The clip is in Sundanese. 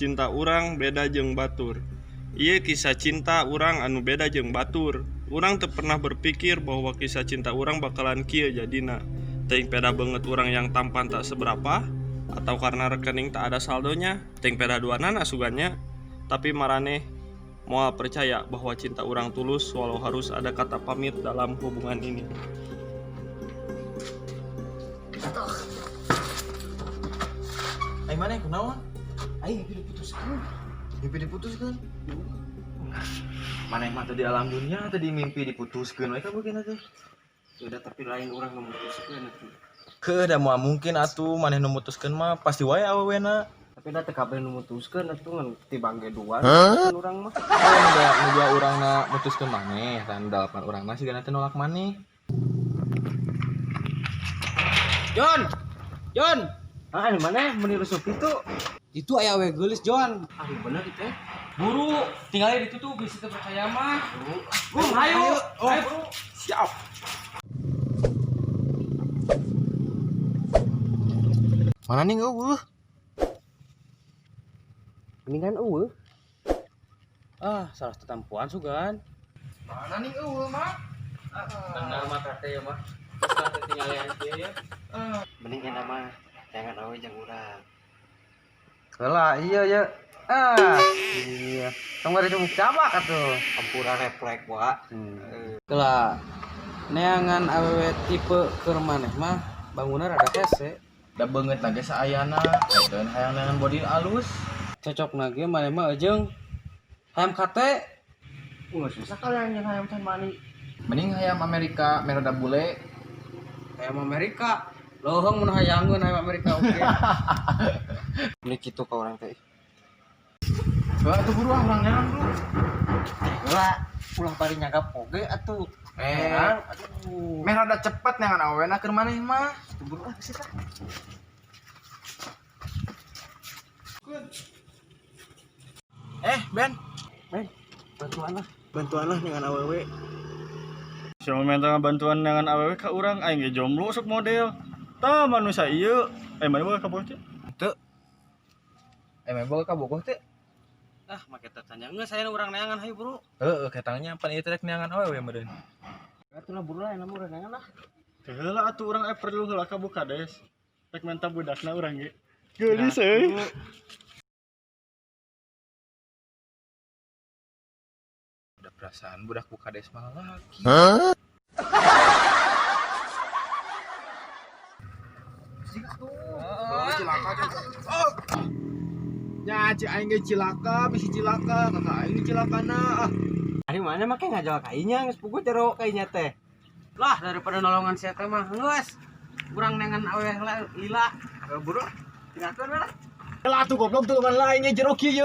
Cinta urang beda jeung batur. Ieu kisah cinta urang anu beda jeung batur. Urang teu pernah berpikir bahwa kisah cinta urang bakalan kieu jadina. Teuing peda beungeut urang yang tampan tak seberapa atau karena rekening tak ada saldonya, teuing peda duanana sugannya. Tapi maraneh moal percaya bahwa cinta urang tulus walau harus ada kata pamit dalam hubungan ini. Ai maneh kunaon? Aing mimpi diputuskan. Mimpi diputuskan. Maneh mah tadi alam dunia tadi mimpi diputuskeun we kabeh teh. Udah, tapi lain urang memutuskan atuh. Keuh, da moal mungkin atuh maneh nu mutuskeun mah, pasti wae awewena. Tapi da teu kabeh nu mutuskeun atuh, ngan tibang ge dua mutuskeun urang mah. Oh, nu da nu dua urangna mutuskeun maneh, tah nu dalapan urangna sigana teh nolak maneh. John, John, Ah, di mana meni rusuh kitu? Itu aya awewe geulis, John. Ah, bener itu teh. Buru, tinggalnya ditutup tuh bisa percaya mah. Bung, ayo. Oh, Ayo, buru. Siap. Mana nih euweuh? Mendingan euweuh. Ah, salah tetampuan sugan. Mana nih euweuh mah? Benar mah kate ya mah. Salah tinggalnya kieu ya. Mending enak mah jangan awe jeung urang. Lah iya ya. Ah, iya. Tong bari cuma cabak atuh. Ampura refleks wa. Kela neangan awewe tipe keur maneh mah bangunna rada hese. Da beungeut ge saayana, ayeuna hayang neangan body alus. Cocok ge maneh mah jeung hayam kate. Ulah susah kalian yang hayam can mani. Mending hayam Amerika merada bule. Hayam Amerika. Lohong mun hayangeun hayam Amerika oke. Meni kitu ka urang teh. Heeh atuh, buru ah, urang neangan dulu. Lah, ulah bari nyagap oge atuh. Eh, Herang, aduh. Meh rada cepet neangan awewena keur maneh mah. Atuh buru ah geus lah. Eh, Ben. Men, bantuan lah. Bantuan lah dengan awewe. Siapa minta bantuan dengan awewe ka urang, aing ge jomblo sok model. Tah manusia ieu, eh mana boga kabogoh teh? Teu. Eh, meh boga kabogoh teh? Ah, make tanya geus aya urang neangan, hayu buru. Heeh, ketangnya pan ieu teh rek neangan awewe meureun. Atuh lah buru lah, enak urang neangan lah. Teu heula atuh, urang eh perlu heula ka Bukades. Rek menta budakna urang ge. Geulis euy. Udah perasaan budak Bukades malah lagi. Cilaka. Oh. Nya ci aing ge cilaka, bisi cilaka, kakak aing cilakana ah. Ari mana make ngajal kainya geus puguh jero kainya teh. Lah, daripada nolongan sia teh mah geus. Urang neangan awewe lila. Buru. Tinggalkeun we lah. Lah atuh goblok, tulungan lain ge jero kieu.